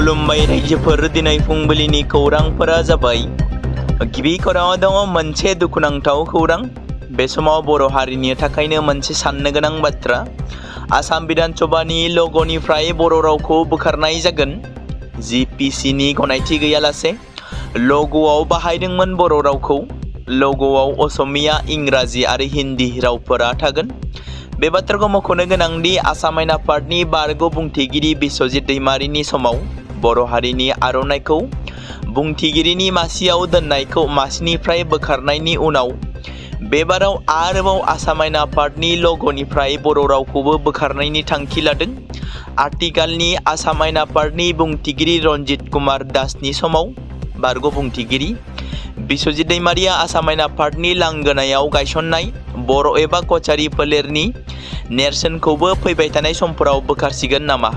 खुलुमबाय रायजोफोर दिनै फुंबिलिनि खौरांफोरा जाबाय। गिबि खौराङाव दङ मोनसे दुखुनांथाव खौरां। बे समाव बर' हारिनि थाखायनो मोनसे साननो गोनां बाथ्रा। आसाम बिधान सभानि लग'निफ्राय बर' रावखौ बोखारनाय जागोन। जिपिसिनि गनायथि गैयालासे लग'आव बाहायदोंमोन बर' रावखौ। लग'आव असमिया, इंराजि आरो हिन्दी रावफोरा थागोन। बे बाथ्राखौ मख'नो गोनांदि आसाम आयेन आफादनि बारग' बुंथिगिरि बिश्वजित दैमारिनि समाव बर' हारिनि आर'नाइखौ बुंथिगिरिनि मासियाव दोननायखौ मासिनिफ्राय बोखारनायनि उनाव बेबाराव आरोबाव आसाम आयेन आफादनि लग'निफ्राय बर' रावखौबो बोखारनायनि थांखि लादों। आथिखालनि आसाम आयेन आफादनि बुंथिगिरि रन्जित कुमार दासनि समाव बारग' बुंथिगिरि बिश्वजित दैमारिया आसाम आयेन आफादनि लांगोनायाव गायसननाय बर' एबा कछारी फोलेरनि नेरसोनखौबो फैबाय थानाय समफोराव बोखारसिगोन नामा?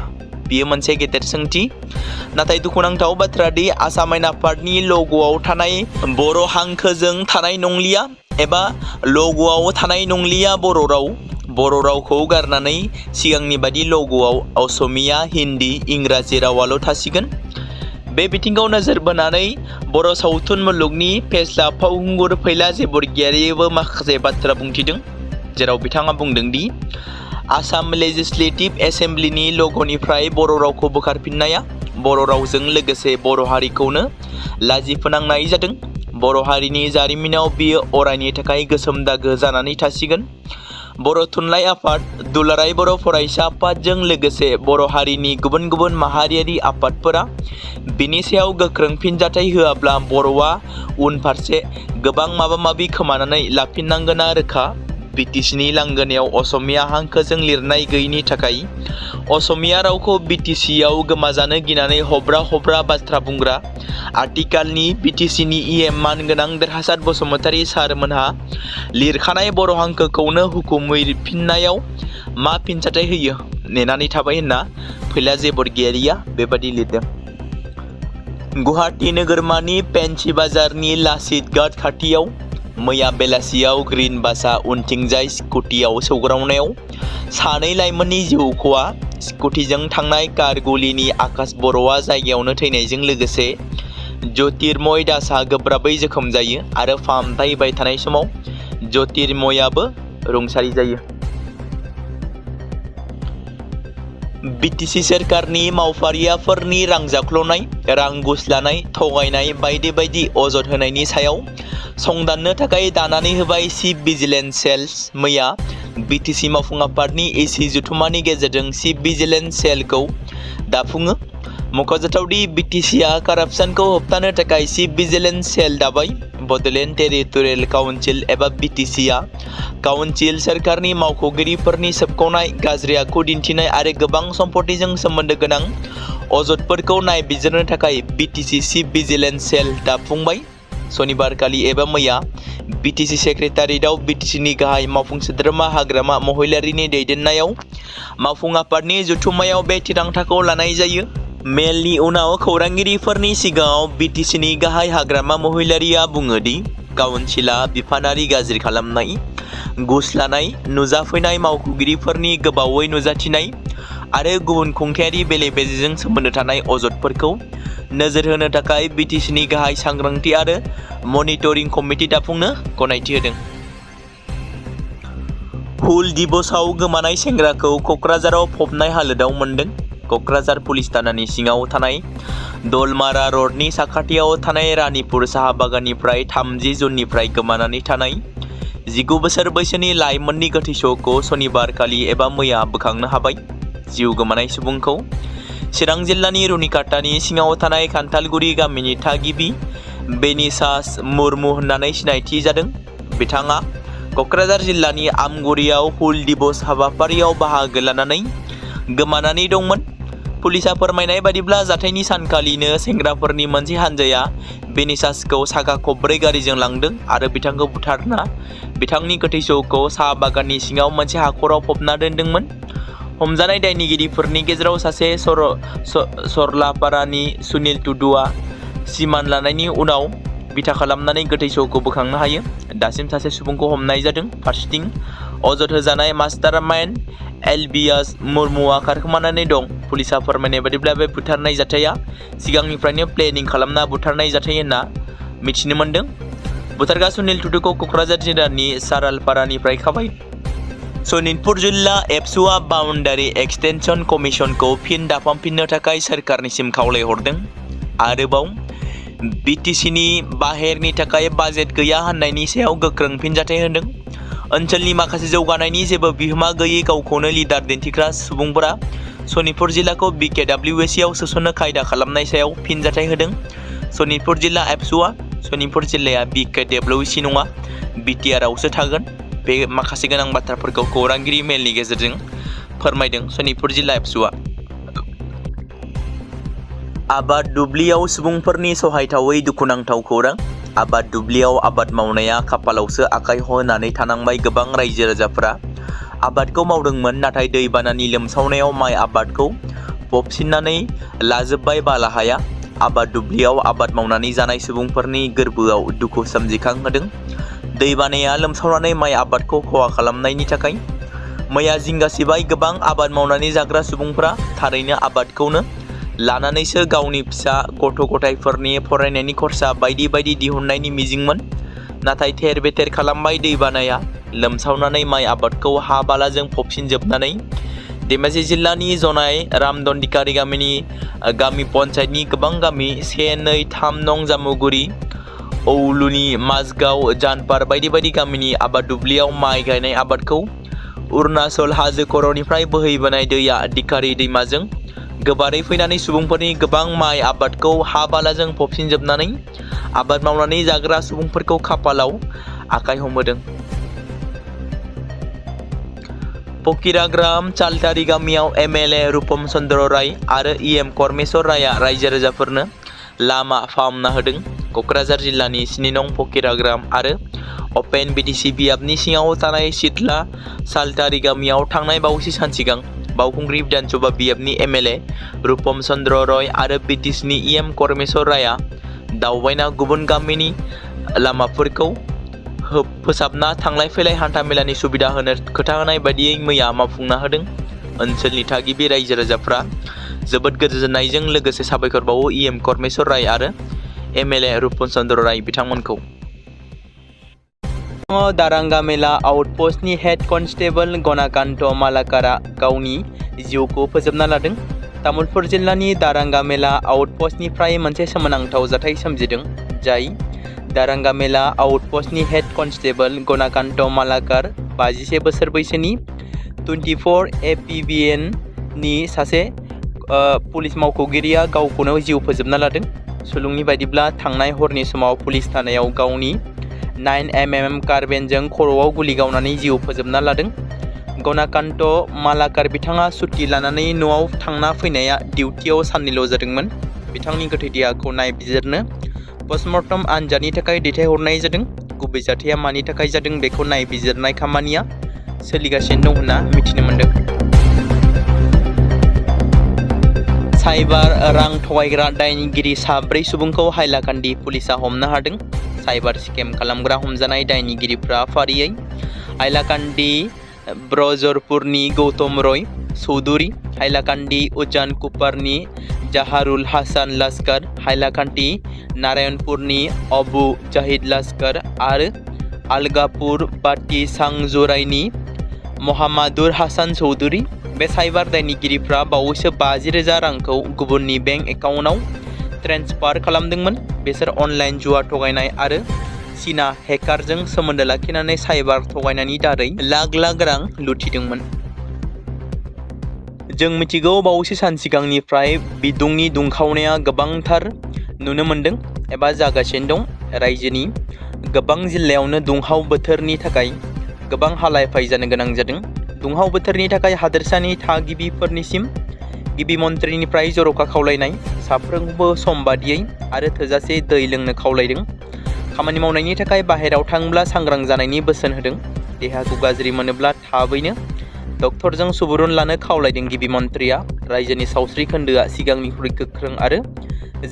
बेयो मोनसे गेदेर सोंथि। नाथाय दुखुनांथाव बाथ्रा दि आसाम आयेन आफादनि लग'आव थानाय बर' हांखोजों थानाय नंलिया एबा लग'आव थानाय नंलिया बर' राव। बर' रावखौ गारनानै सिगांनि बादि लग'आव असमिया, हिन्दी, इंराजि रावाल' थासिगोन। बे बिथिंखौ नोजोर बोनानै बर' सावथुन मुलुगनि फेस्ला फावखुंगुर फैलाजे बरगयारियाबो माखासे बाथ्रा बुंथिदों, जेराव बिथाङा बुंदों दि आसाम लेजिस्लेटिभ एसेम्ब्लिनि लग'निफ्राय बर' रावखौ बोखारफिननाया बर' रावजों लोगोसे बर' हारिखौनो लाजि फोनांनाय जादों। बर' हारिनि जारिमिनाव बियो अरायनि थाखाय गोसोम दागो जानानै थासिगोन। बर' थुनलाइ आफाद, दुलाराय बर' फरायसा आफादजों लोगोसे बर' हारिनि गुबुन गुबुन माहारियारि आफादफोरा बिनि सायाव गोख्रों फिनजाथाय होआब्ला बर'आ उनफारसे गोबां माबा माबि खोमानानै लाफिननांगोना रोखा। बिटिसिनि लांगोनायाव असमिया हांखोजों लिरनाय गैयिनि थाखाय असमिया रावखौ बिटिसियाव गोमाजानो गिनानै हब्रा हब्रा बाथ्रा बुंग्रा आथिखालनि बिटिसिनि इएम मानगोनां देरहासार बसुमतारी सारमोनहा लिरखानाय बर' हांखोखौनो हुकुमहैफिननायाव मा फिनजाथाय होयो नेनानै थाबाय होनना फैलाजे बरगयारिया बेबादि लिरदों। गुवाहाटी नोगोरमानि पेन्सि बाजारनि लाचित घाट खाथियाव मैया बेलासियाव ग्रीन बासआ उनथिंजाय स्कुटियाव सौग्रावनायाव सानै लाइमोननि जिउ खहा। स्कुटिजों थांनाय कारगुलिनि आकाश बर'आ जायगायावनो थैनायजों लोगोसे ज्योतिर्मय दासआ गोब्राबै जोखोम जायो आरो फाहामथाय होबाय थानाय समाव ज्योतिर्मयाबो रुंसारि जायो। बिटिसि सोरखारनि मावफारियाफोरनि रां जाख्ल'नाय, रां घुस लानाय, थगायनाय बायदि बायदि अजद होनायनि सायाव संदाननो थाखाय दानानै होबाय चिफ भिजिलेन्स सेल्स। मैया बिटिसि मावफुं आफादनि एसि जथुमानि गेजेरजों चिफ भिजिलेन्स सेलखौ दाफुङो। मख'जाथावदि बिटिसिआ कारापसनखौ होबथानो थाखाय चिफ भिजिलेन्स सेल दाबाय। बड'लेण्ड टेरिटरियेल काउन्सिल एबा बिटिसिआ काउन्सिल सोरखारनि मावख'गिरिफोरनि सोबख'नाय, गाज्रि आखु दिन्थिनाय आरो गोबां सम्पथिजों सोमोन्दो गोनां अजदफोरखौ नायबिजिरनो थाखाय बिटिसि चिफ भिजिलेन्स सेल दाफुंबाय। सनिबारखालि एबा मैया बिटिसि सेक्रेटारियेटआव बिटिसिनि गाहाय मावफुं सोद्रोमा हाग्रामा महिलारिनि दैदेननायाव मावफुं आफादनि जथुम्मायाव बे थिरांथाखौ लानाय जायो। मेलनि उनाव खौरांगिरिफोरनि सिगाङाव बिटिसिनि गाहाय हाग्रामा महिलारिया बुङो दि काउन्सिलआ बिफानारि गाज्रि खालामनाय, घुस लानाय, नुजाफैनाय मावख'गिरिफोरनि गोबावै नुजाथिनाय आरो गुबुन खुंथायारि बेले-बेजेजों सोमोन्दो थानाय अजदफोरखौ नोजोर होनो थाखाय बिटिसिनि गाहाय सांग्रांथि आरो मनिटरिं कमिटि दाफुंनो गनायथि होदों। हुल दिबसआव गोमानाय सेंग्राखौ क'क्राझाराव फबनाय हालोदाव मोनदों। क'क्राझार पुलिस थानानि सिङाव थानाय दलमारा रडनि साखाथियाव थानाय रानिपुर साहा बागाननिफ्राय 30 जुननिफ्राय गोमानानै थानाय 19 बोसोर बैसोनि लाइमोननि गोथै सह'खौ सनिबारखालि एबा मैया बोखांनो हाबाय। जिउ गोमानाय सुबुंखौ चिरां जिल्लानि रुनिकाटानि सिङाव थानाय खान्थालगुरि गामिनि थागिबि बेनिसास मुर्मु होननानै सिनायथि जादों। बिथाङा क'क्राझार जिल्लानि आमगुरियाव हुल दिबस हाबाफारियाव बाहागो लानानै गोमानानै दंमोन। पुलिसआ फोरमायनाय बादिब्ला जाथायनि सानखालिनो सेंग्राफोरनि मोनसे हानजाया बेनिसासखौ साखा खबब्रै गारिजों लांदों आरो बिथांखौ बुथारना बिथांनि गोथै सह'खौ साहा बागाननि सिङाव मोनसे हाखराव फबना दोनदोंमोन। हमजानाय दायनिगिरिफोरनि गेजेराव सासे सरलापारानि सुनिल टुडुआ सिमान लानायनि उनाव बिथा खालामनानै गोथै सह'खौ बोखांनो हायो। दासिम सासे सुबुंखौ हमनाय जादों। फारसेथिं अजद होजानाय मास्टार माइन्ड एलबियास मुर्मुआ खारखोमानानै दं। पुलिसा फोरमायनाय बादिब्ला बे बुथारनाय जाथाया सिगांनिफ्रायनो प्लेनिं खालामना बुथारनाय जाथाय होनना मिथिनो मोन्दों। बुथारग्रा सुनील टुटुखौ क'क्राझार जिल्लानि सारालपारानिफ्राय खाबाय। सनितपुर जिल्ला एबसुआ बाउन्डारि एक्सटेनसन कमिसनखौ फिन दाफामफिननो थाखाय सोरखारनिसिम खावलायहरदों। आरोबाव बिटिसिनि बाहेरनि थाखाय बाजेट गैया होननायनि सायाव गोख्रों फिनजाथाय होदों। ओनसोलनि माखासे जौगानायनि जेबो बिहोमा गैयै गावखौनो लिडार दिन्थिग्रा सुबुंफोरा सनितपुर जिल्लाखौ बिकेडब्लिउएसिआव सोसननो खायदा खालामनाय सायाव फिनजाथाय होदों। सनितपुर जिल्ला एबसुआ सनितपुर जिल्लाया बिकेडब्लिउएसि नङा, बिटिआरआवसो थागोन। बे माखासे गोनां बाथ्राफोरखौ खौरांगिरि मेलनि गेजेरजों फोरमायदों सनितपुर जिल्ला एबसुआ। आबाद दुब्लियाव सुबुंफोरनि सहायथावै दुखुनांथाव खौरां। आबाद दुब्लियाव आबाद मावनाया खाफालावसो आखाइ होनानै थानांबाय। गोबां रायजो राजाफोरा आबादखौ मावदोंमोन, नाथाय दैबानानि लोमसावनायाव माइ आबादखौ फबसिननानै लाजोब्बाय बालाहाया। आबाद दुब्लियाव आबाद मावनानै जानाय सुबुंफोरनि गोरबोआव दुखु सोमजिखांहोदों। दैबानाया लोमसावनानै माइ आबादखौ खहा खालामनायनि थाखाय मैया जिंगासिबाय गोबां आबाद मावनानै जाग्रा सुबुंफोरा। थारैनो आबादखौनो लानानैसो गावनि फिसा गथ' गथायफोरनि फरायनायनि खरसा बायदि बायदि दिहुननायनि मिजिंमोन, नाथाय थेर बेथेर खालामबाय दैबानाया लोमसावनानै माइ आबादखौ हा बालाजों फबसिनजोबनानै। धेमाजि जिल्लानि जनाय रामदन्दिकारि गामिनि गामि पन्चायतनि गोबां गामि 1, 2, 3 नं जामुगुरि, औलुनि माजगाव, जानपार बायदि बायदि गामिनि आबाद दुब्लियाव माइ गायनाय आबादखौ अरुणाचल हाजो खर'निफ्राय बोहैबोनाय दैया दिकारि दैमाजों गोबारै फैनानै सुबुंफोरनि गोबां माइ आबादखौ हा बालाजों फबसिनजोबनानै आबाद मावनानै जाग्रा सुबुंफोरखौ खाफालाव आखाइ हमहोदों। पकिराग्राम चालटारि गामियाव एमएलए रुपम चन्द्र राय आरो इएम करमेश्वर रायआ रायजो राजाफोरनो लामा फाहामना होदों। क'क्राझार जिल्लानि 7 नं पकिराग्राम आरो अपेन बिटिसि बियाबनि सिङाव थानाय सिथला चालटारि गामियाव थांनाय बावैसो सान सिगां बावखुंग्रि विधानसभा बियाबनि एमएलए रुपम चन्द्र रय आरो बिटिसिनि इएम करमेश्वर रायआ दावबायना गुबुन गामिनि लामाफोरखौ फोसाबना थांलाय फैलाय हान्थामेलानि सुबिदा होनो खोथा होनाय बायदियै मैया मावफुंना होदों। ओनसोलनि थागिबि रायजो राजाफ्रा जोबोद गोजोननायजों लोगोसे साबायखर बावो इएम करमेश्वर राय आरो एमएलए रुपम चन्द्र राय बिथांमोनखौ। दारांगा मेला आउटपस्टनि हेड कनस्टेबल गनाकान्त मालाकारा गावनि जिउखौ फोजोबना लादों। तामुलपुर जिल्लानि दारांगा मेला आउटपस्टनिफ्राय मोनसे सोमोनांथाव जाथाय सोमजिदों, जाय दारांगा मेला आउटपस्टनि हेड कनस्टेबल गनाकान्त मालाकार 51 बोसोर बैसोनि 24 APBN नि सासे पुलिस मावख'गिरिया गावखौनो जिउ फोजोबना लादों। सुलुंनि बायदिब्ला थांनाय हरनि समाव पुलिस थानायाव गावनि 9mm कार्बेनजों खर'आव गुलि गावनानै जिउ फोजोबना लादों। गनाकान्त मालाकार बिथाङा सुथि लानानै न'आव थांना फैनाया डिउटियाव साननैल' जादोंमोन। बिथांनि गोथै देहाखौ नायबिजिरनो पस्टमर्टम आनजादनि थाखाय दैथायहरनाय जादों। गुबै जाथाया मानि थाखाय जादों बेखौ नायबिजिरनाय खामानिया सोलिगासिनो दं होनना मिथिनो मोन्दों। साइबार रां थगायग्रा दायनिगिरि 4 सुबुंखौ हाइलाकान्दि पुलिसा हमनो हादों। साइबार स्केम खालामग्रा हमजानाय दायनिगिरिफ्रा फारियै हाइलाकान्दि ब्रजरपुरनि गौतम रय चौधुरी, हाइलाकान्दि उजान कुपारनि जाहारुल हासान लस्कर, हाइलाकान्दि नारायणपुरनि अबु जाहिद लस्कर आरो अलगापुर बाटी सांजराइनि मोहाम्मदुर हासान चौधुरी। बे साइबार दायनिगिरिफ्रा बावैसो 50,000 रांखौ गुबुननि बेंक एकाउन्टआव ट्रेन्सफार खालामदोंमोन। बिसोर अनलाइन जुवा थगायनाय आरो चीना हेकारजों सोमोन्दो लाखिनानै साइबार थगायनायनि दारै लाख लाख रां लुथिदोंमोन। जों मिथिगौ बावैसो सान सिगांनिफ्राय बिदुंनि दुंखावनाया गोबांथार नुनो मोन्दों एबा जागासिनो दं। रायजोनि गोबां जिल्लायावनो दुंहाव बोथोरनि थाखाय गोबां हालाय-हाफाय जानो गोनां जादों। दुंहाव बोथोरनि थाखाय हादोरसानि थागिबिफोरनिसिम गिबि मन्थ्रिनिफ्राय जर'खा खावलायनाय, साफ्रोमबो सम बादियै आरो थोजासे दै लोंनो खावलायदों। खामानि मावनायनि थाखाय बाहेरायाव थांब्ला सांग्रां जानायनि बोसोन होदों। देहाखौ गाज्रि मोनोब्ला थाबैनो डक्टरजों सुबुरुन लानो खावलायदों गिबि मन्थ्रिया। रायजोनि सावस्रि खोन्दोआ सिगांनिख्रुइ गोख्रों आरो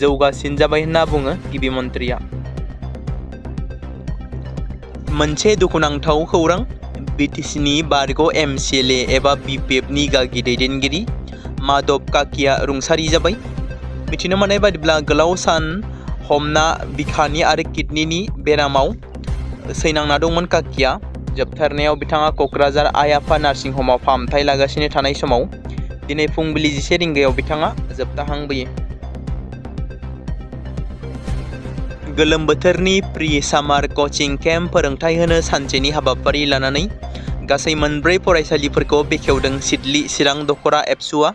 जौगासिन जाबाय होनना बुङो गिबि मन्थ्रिया। मोनसे दुखुनांथाव खौरां, BTCनि बारग' MCLA एबा BPFनि गागि दैदेनगिरि माधव काकिया रुंसारि जाबाय। मिथिनो मोननाय बादिब्ला गोलाव सान हमना बिखानि आरो किडनिनि बेरामाव सैनांना दंमोन काकिया। जोबथारनायाव बिथाङा क'क्राझार आइ आफा नार्सिं हमाव फाहामथाय लागासिनो थानाय समाव दिनै फुंबिलि 10 रिंगायाव बिथाङा जोबथाहांबोयो। गोलोम बोथोरनि प्रि सामार कचिं केम्प फोरोंथाय होनो सानसेनि हाबाफारि लानानै गासै 4 फरायसालिफोरखौ बेखेवदों सिडली चिरां दख'रा एबसुआ।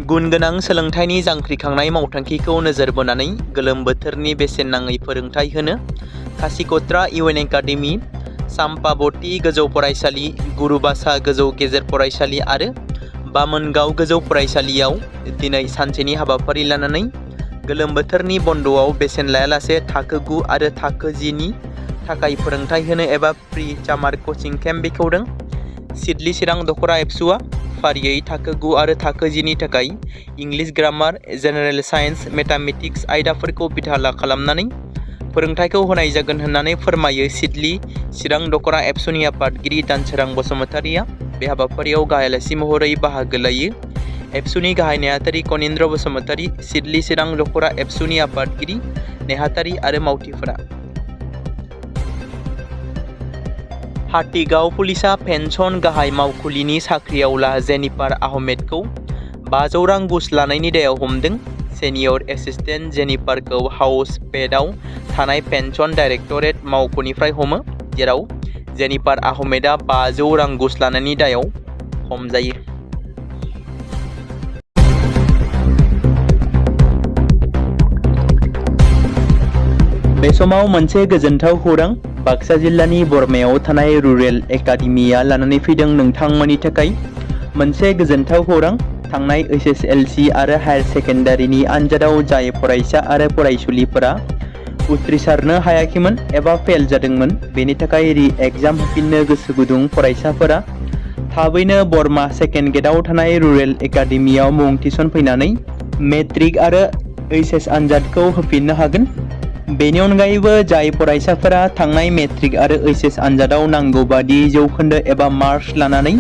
गुन गोनां सोलोंथाइनि जांख्रिखांनाय मावथांखिखौ नोजोर बोनानै गोलोम बोथोरनि बेसेन नाङै फोरोंथाय होनो खासिक'त्रा इउएन एकाडेमि, साम्पाबती गोजौ फरायसालि, गुरुबासा गोजौ गेजेर फरायसालि आरो बामोनगाव गोजौ फरायसालियाव दिनै सानसेनि हाबाफारि लानानै गोलोम बोथोरनि बन्द'आव बेसेन लायालासे थाखो 9 आरो थाखो 10 नि थाखाय फोरोंथाय होनो एबा प्रि सामार कचिं केम्प बेखेवदों। सिडली चिरां दख'रा एबसुआ फारियै थाखो 9 आरो थाखो 10 नि थाखाय English grammar, general science, mathematics आयदाफोरखौ बिथा खालामनानै फोरोंथायखौ होनाय जागोन होननानै फोरमायो सिडली चिरां दख'रा एबसुनि आफादगिरि दानसोरां बसुमतारिया। बे हाबाफारियाव गाहाय आलासि महरै बाहागो लायो एबसुनि गाहाय नेहाथारि कनिन्द्र बसुमतारि, सिडली चिरां दख'रा एबसुनि आफादगिरि नेहाथारि आरो मावथिफोरा। हाटिगाव पुलिसा पेन्सन गाहाय मावखुलिनि साख्रिआवला जेनिफार आहमेदखौ 500 रां घुस लानायनि दायाव हमदों। सेनियर एसिस्टेन्ट जेनिफारखौ हाउस पेडआव थानाय पेन्सन डाइरेक्टरेट मावख'निफ्राय हमो, जेराव जेनिफार आहमेदआ 500 रां घुस लानायनि दायाव हमजायो। बे समाव मोनसे गोजोनथाव खौरां बाक्सा जिल्लानि बरमायाव थानाय रुरेल एकाडेमिया लानानै फैदों नोंथांमोननि थाखाय मोनसे गोजोनथाव खौरां। थांनाय HSLC आरो हायार सेकेन्डारिनि आनजादाव जाय फरायसा आरो फरायसुलिफोरा उथ्रिसारनो हायाखैमोन एबा फेल जादोंमोन, बेनि थाखाय रि-एग्जाम होफिननो गोसो गुदुं फरायसाफोरा थाबैनो बरमा सेकेन्ड गेटआव थानाय रुरेल एकाडेमियाव मुं थिसनफैनानै मेट्रिक आरो HS आनजादखौ होफिननो हागोन। बेनि अनगायैबो जाय फरायसाफोरा थांनाय मेट्रिक आरो HS आनजादाव नांगौ बादि जौखोन्दो एबा मार्क्स लानानै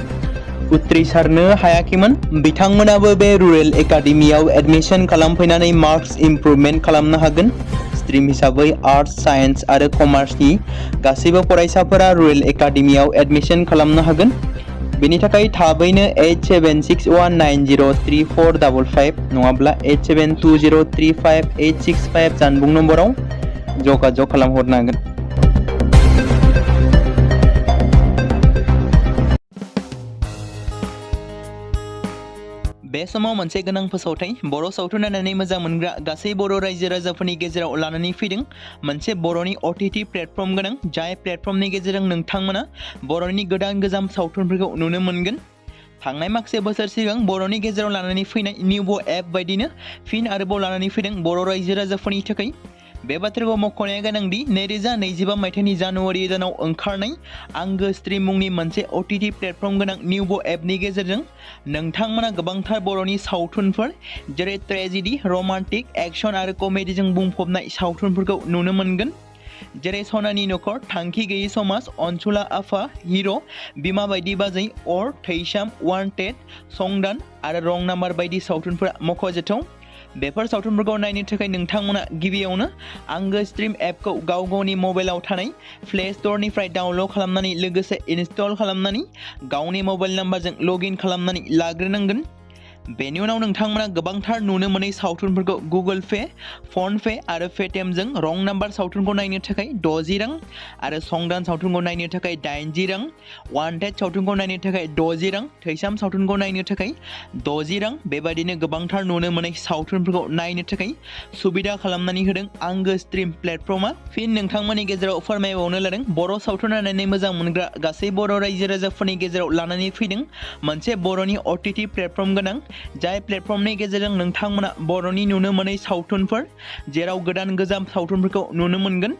उथ्रिसारनो हायाखैमोन, बिथांमोनाबो बे रुरेल एकाडेमियाव एडमिशन खालामफैनानै मार्क्स इमप्रुभमेन्ट खालामनो हागोन। स्ट्रिम हिसाबै आर्टस, साइन्स आरो कमार्सनि गासैबो फरायसाफोरा रुरेल एकाडेमियाव एडमिशन खालामनो हागोन। बेनि थाखाय थाबैनो 8761903455 नङाब्ला 87203585 जानबुं नम्बराव जगाजग खालामहरनो हागोन। बे समाव मोनसे गोनां फोसावथाय बर' सावथुन नायनानै मोजां मोनग्रा गासै बर' रायजो राजाफोरनि गेजेराव लानानै फैदों मोनसे बर'नि OTT प्लेटफर्म गोनां, जाय प्लेटफर्मनि गेजेरजों नोंथांमोना बर'नि गोदान गोजाम सावथुनफोरखौ नुनो मोनगोन। थांनाय माखासे बोसोर सिगां बर'नि गेजेराव लानानै फैनाय निउबो एप बायदिनो फिन आरोबाव लानानै फैदों बर' रायजो राजाफोरनि थाखाय। बे बाथ्राखौ मख'नाया गोनांदि 2025 मायथाइनि जानुवारि दानाव ओंखारनाय आंगो स्ट्रिम मुंनि मोनसे OTT प्लेटफर्म गोनां निउबो एपनि गेजेरजों नोंथांमोना गोबांथार बर'नि सावथुनफोर जेरै ट्रेजेडि, रमान्टिक, एक्शन आरो कमेडिजों बुंफबनाय सावथुनफोरखौ नुनो मोनगोन। जेरै सनानि नखर, थांखि गैयै समाज, अनसुला आफा, हिर', बिमा बायदि बाजै, अर, थैसाम, वान्टेड, संदान आरो रं नाम्बार बायदि सावथुनफोरा मख'जाथाव। बेफोर सावथुनफोरखौ नायनो थाखाय नोंथांमोना गिबियावनो आंगो स्ट्रिम एपखौ गावनि मबाइलाव थानाय प्ले स्ट'रनिफ्राय डाउनल'ड खालामनानै लोगोसे इनस्टल खालामनानै गावनि मबाइल नाम्बारजों लगइन खालामनानै लाग्रोनांगोन। बेनि उनाव नोंथांमोना गोबांथार नुनो मोनै सावथुनफोरखौ गुगोल पे, फन पे आरो पेटिएमजों रं नाम्बार सावथुनखौ नायनो थाखाय 60 रां आरो संदान सावथुनखौ नायनो थाखाय 80 रां, वान्टेड सावथुनखौ नायनो थाखाय 60 रां, थैसाम सावथुनखौ नायनो थाखाय 60 रां बेबायदिनो गोबांथार नुनो मोनै सावथुनफोरखौ नायनो थाखाय सुबिदा खालामनानै होदों आंगो स्ट्रिम प्लेटफर्मा। फिन नोंथांमोननि गेजेराव फोरमायबावनो लादों बर' सावथुन नायनानै मोजां मोनग्रा गासै बर' रायजो राजाफोरनि गेजेराव लानानै फैदों मोनसे बर'नि OTT प्लेटफर्म गोनां, जाय प्लेटफर्मनि गेजेरजों नोंथांमोना बर'नि नुनो मोनै सावथुनफोर जेराव गोदान गोजाम सावथुनफोरखौ नुनो मोनगोन।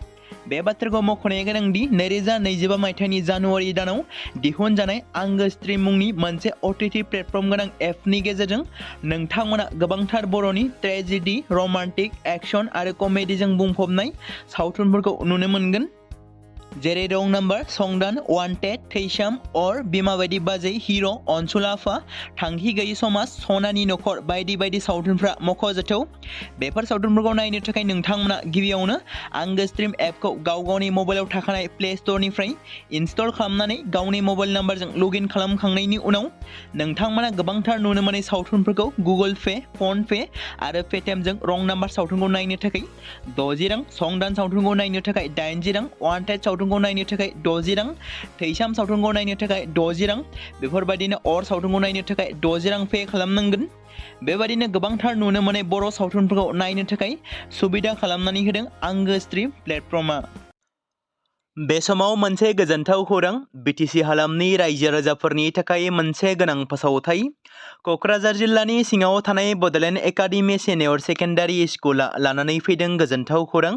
बे बाथ्राखौ मख'नाया गोनांदि 2025 मायथाइनि जानुवारि दानाव दिहुनजानाय आंगो स्ट्रिम मुंनि मोनसे OTT प्लेटफर्म गोनां एपनि गेजेरजों नोंथांमोना गोबांथार बर'नि ट्रेजेडि, रमान्टिक, एक्शन आरो कमेडिजों बुंफबनाय सावथुनफोरखौ नुनो मोनगोन। जेरै रं नाम्बार, संदान, वान्टेड, थैसाम, अर, बिमा बायदि बाजै, हिर', अनसुलाफा, थांखि गैयि समाज, सनानि नखर बायदि बायदि सावथुनफ्रा मख'जाथाव। बेफोर सावथुनफोरखौ नायनो थाखाय नोंथांमोना गिबियावनो आंगो स्ट्रिम एपखौ गाव गावनि मबाइलाव थाखानाय प्ले स्ट'रनिफ्राय इनस्टल खालामनानै गावनि मबाइल नाम्बारजों लग इन खालामखांनायनि उनाव नोंथांमोना गोबांथार नुनो मोनै सावथुनफोरखौ गुगोल पे, फन पे आरो पेटिएमजों रं नाम्बार सावथुनखौ नायनो थाखाय 60 रां, संदान सावथुनखौ नायनो थाखाय 80 रां, वान्टेड सावथुनखौ नायनो थाखाय 60 रां, थैसाम सावथुनखौ नायनो थाखाय 60 रां, बेफोरबायदिनो अर सावथुनखौ नायनो थाखाय 60 रां पे खालामनांगोन। बेबायदिनो गोबांथार नुनो मोनै बर' सावथुनफोरखौ नायनो थाखाय सुबिदा खालामनानै होदों आंगो स्ट्रिम प्लेटफर्मआ। बे समाव मोनसे गोजोनथाव खौरां, बिटिसि हालामनि रायजो राजाफोरनि थाखाय मोनसे गोनां फोसावथाय। क'क्राझार जिल्लानि सिङाव थानाय बड'लेण्ड एकाडेमि सिनियर सेकेन्डारि स्कुला लानानै फैदों गोजोनथाव खौरां।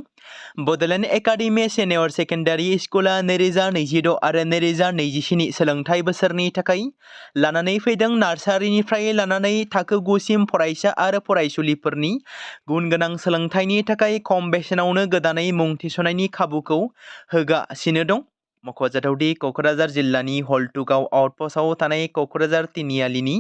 बड'लेण्ड एकाडेमि सिनियर सेकेन्डारि स्कुला 2026 आरो 2027 सोलोंथाइ बोसोरनि थाखाय लानानै फैदों नार्सारिनिफ्राय लानानै थाखो 9 सिम फरायसा आरो फरायसुलिफोरनि गुन गोनां सोलोंथाइनि थाखाय खम बेसेनावनो गोदानै मुं थिसननायनि खाबुखौ होगासिनो दं। मख'जाथावदि क'क्राझार जिल्लानि हल्टुगाव आउटपस्टआव थानाय क'क्राझार तिनिआलिनि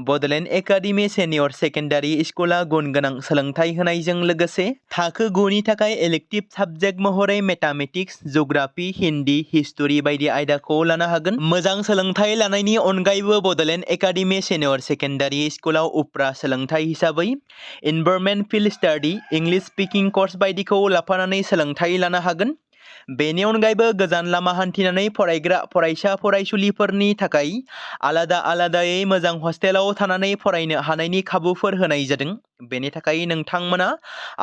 बड'लेण्ड एकाडेमि सिनियर सेकेन्डारि स्कुला गुन गोनां सोलोंथाइ होनायजों लोगोसे थाखो 9 नि थाखाय इलेक्टिभ साबजेक्ट महरै मेथामेटिक्स, जिअ'ग्राफि, हिन्दी, हिस्टरि बायदि आयदाखौ लानो हागोन। मोजां सोलोंथाइ लानायनि अनगायैबो बड'लेण्ड एकाडेमि सिनियर सेकेन्डारि स्कुलाव उफ्रा सोलोंथाइ हिसाबै environment field study, English speaking course बायदिखौ लाफानानै सोलोंथाइ लानो हागोन। बेनि अनगायैबो गोजान लामा हान्थिनानै फरायग्रा फरायसा फरायसुलिफोरनि थाखाय आलादा आलादायै मोजां हस्टेलाव थानानै फरायनो हानायनि खाबुफोर होनाय जादों। बेनि थाखाय नोंथांमोना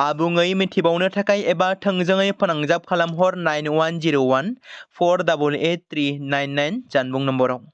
आबुङै मिथिबावनो थाखाय एबा थोंजोङै फोनांजाब खालामहर 9101 488 399 जानबुं नम्बराव।